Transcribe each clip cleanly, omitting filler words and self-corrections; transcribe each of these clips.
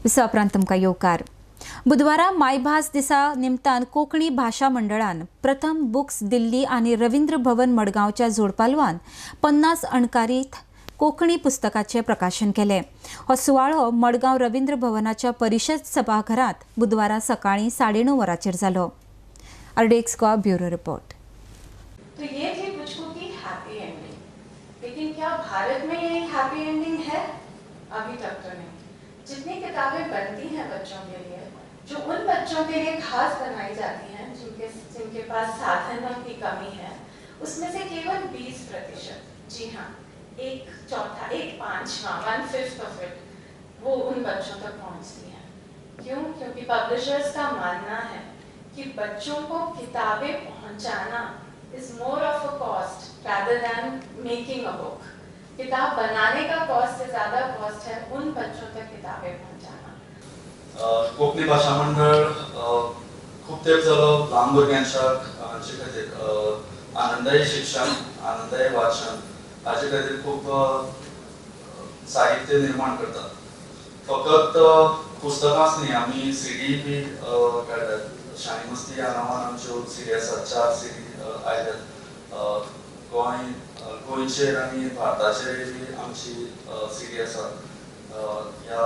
विसवा तुमकां येवकार. बुधवारा मायभास दिसा निमतान कोंकणी भाशा मंडळान प्रथम बुक्स दिल्ली आनी रवींद्र भवन मडगांवच्या जोडपालवान 50 अणकारीत कोंकणी पुस्तकाचें प्रकाशन केलें. हो सुवाळो मडगांव रवींद्र भवनाच्या परिशद सभाघरांत बुधवारा सकाळीं 9:30 वरांचेर जालो. RDX Goa bureau report. तो ये थी पुचकू की हैप्पी एंडिंग, लेकिन क्या भारत में ये हैप्पी एंडिंग है? अभी तक तो नहीं. जितनी किताबें बनती हैं बच्चों के लिए, जो उन बच्चों के लिए खास बनाई जाती हैं जिनके जिनके पास साधनों की कमी है, उसमें से केवल 20%, जी हाँ, एक चौथा, एक पांचवा, 1/5 ऑफ it वो उन बच्चों तक पहुंचती है. क्यों? क्योंकि पब्लिशर्स का मानना है कि बच्चों को किताबें पहुंचाना is more of a cost rather than making a book. किताब बनाने का कॉस्ट से ज़्यादा कॉस्ट है उन बच्चों तक किताबें पहुंचाना. कोंकणी भाशा मंडळ खूब तेंप जालो ल्हान भुरग्यांच्या खातीर आनंदायी शिक्षण, आनंदायी वाचन हाजे खातीर खूब साहित्य निर्माण करतात. फकत पुस्तकांच न्ही, आमी सीडी बी काडल्यात. शाणी मस्ती ह्या नांवान आमच्यो सीडी आसात, 4 सीडी आयल्यात. गोंय गोंयचेर आनी भारताचेर बी आमची सीडी आसात. ह्या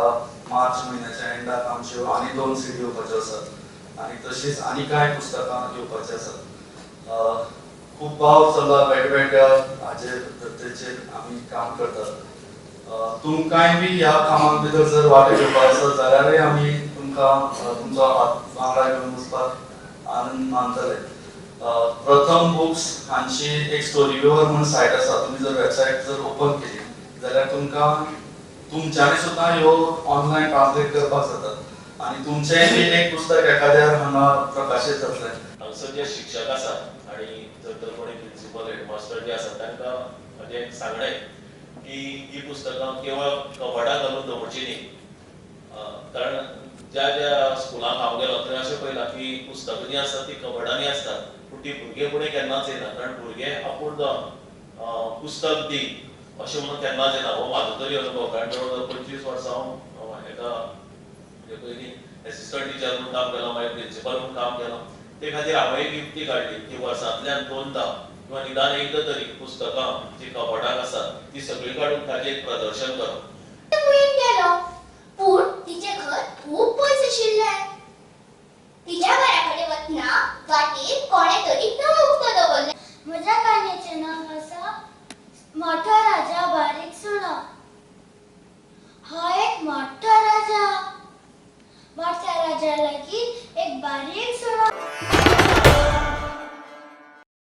मार्च म्हयन्याच्या एंडाक आमच्यो आनी 2 सीडी येवपाच्यो आसात आनी तशीच आनी कांय पुस्तकां येवपाचीं आसात. खूब वावर चल्ला वेगवेगळ्या हाजेर धर्तेचेर आमी काम करतात. तुमकांय बी ह्या कामाक भितर जर वांटो घेवपाक आसत जाल्यारूय आमी तुमकां तुमचो हात वांगडा घेवन वचपाक आनंद मानतले. प्रथम बुक्स हांची एक स्टोरी व्यूवर म्हूण सायट आसा. तुमी जर वेबसायट जर ओपन केली जाल्यार तुमकां तुमच्यांनी सुद्दां ह्यो ऑनलायन ट्रान्सलेट करपाक जातात आनी तुमचेंय बी एक पुस्तक एखाद्यार हांगा प्रकाशीत जातलें. हांगसर जे शिक्षक आसात आनी जर तर कोणी प्रिंसिपल, हेडमास्टर जे आसात तांकां म्हजें एक सांगणें की ही पुस्तकां केवळ कबडां घालून दवरचीं न्ही, कारण ज्या ज्या स्कुलांक हांव गेलो थंय अशें पळयलां की पुस्तकां जीं आसतात तीं कबडांनी आसतात, पूण ती भुरगे फुडें केन्नाच येना, कारण भुरगे आपूण जावन पुस्तक दी अशें म्हणून केन्नाच येना. हो म्हाजो तरी अनुभव, कारण जवळ जवळ 25 वर्सां हांव एका पयलीं एसिस्टंट टिचर म्हणून काम केलां, मागीर प्रिंसिपल म्हणून काम केलां. ते खातीर हांवें एक युक्ती काडली की वर्सांतल्यान 2दा किंवा निदान एकदां तरी पुस्तकां जीं कबडाक आसात ती सगळीं काडून ताचें एक प्रदर्शन करप. गेलो पूण तिचें घर खूब पयस आशिल्लें. तिच्या घरा कडेन वतना वाटेर कोणें तरी नळ उक्तो दवरलें. म्हज्या काणयेचें नांव आसा मोठो राजा बारीक सुणो. हो एक मोठो राजा. मोठ्या राजा लागीं एक बारीक सुणो.